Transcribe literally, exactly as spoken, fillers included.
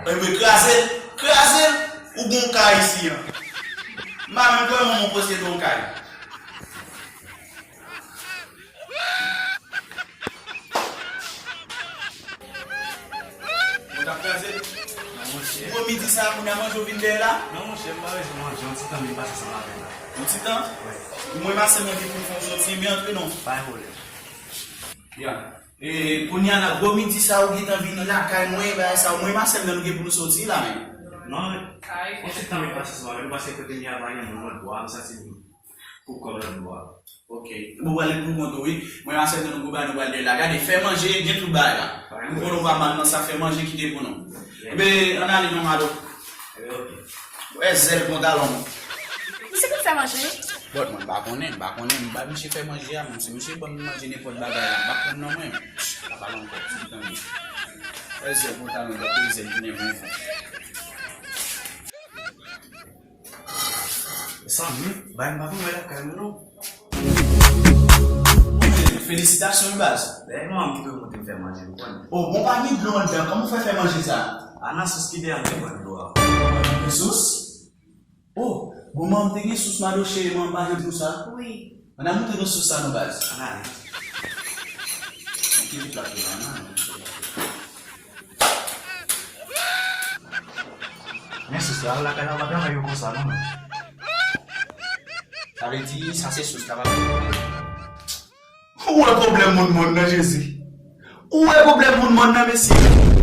Anyway, kraze l, kraze l, ou gon kay isi an. M pa menm kwè manman w posede yon kay. Mwen t ap kraze l. Nan, monchè. Gwo midi sa a, kounye a manje w vin dèyè la? Non, monchè, m pa bezwen manje. Yon ti tan m vin pase ansanm avè l la. Yon ti tan? Wi. Mwen, m a sèl mwen ki pou m fè yon soti, men antre non. Pa gen pwoblèm. Ya. E, kounye a la, gwo midi sa ou gentan vin lakay mwen, bagay sa, mwen, m a sèl mwen nou gen pou nou soti la, men. Non, men. Yon ti tan m vin pase ansanm avè l, paske kote m ye a pa gen moun lòt bò a, m santi m pou kòb lòt bò a. Ok. Ou pral ret pou kont ou, wi. Mwen, m a sèl mwen nou pou bay nou pral dèyè la. Gade, fè manje, gen tout bagay la. Ou konnen ou pa mal nan sa, fè manje kite pou nou. Ebe, ann ale non, Malo. Ebe, ok. Wè zèl pantalon. Misye konn fè manje? Bòt mwen, m pa konnen, m pa konnen, m ba misye fè manje a, menm si misye ban m manje nenpòt bagay la, m pa konn non mwen. Pa pale ankò, ti tande. Wè zèl pantalon, gade zèl tounen bon fon. Sanmi, bay m pa konn wè lakay mwen non. Felisitasyon wi baz. Dayè manman m ki toujou monte m fè manje, ou konn. O, bon, pa gen dlo anndan, kòman w fè fè manje sa? A nan sous ki dèyè m te pran dlo a. Gen sous? O, bon, manman m te gen sous, Malo cheri, manman m pa janm di w sa. Wi. Ann al montre nou sous sa non baz. Ann ale. Ki plat la, ann ale. Men sous la, lakay la pa travay yo konsa non, men. Sa vle di, sa se sous la, pa. Ou wè pwoblèm moun mòn nan, Jezi? Ou wè pwoblèm moun mòn nan, mesye?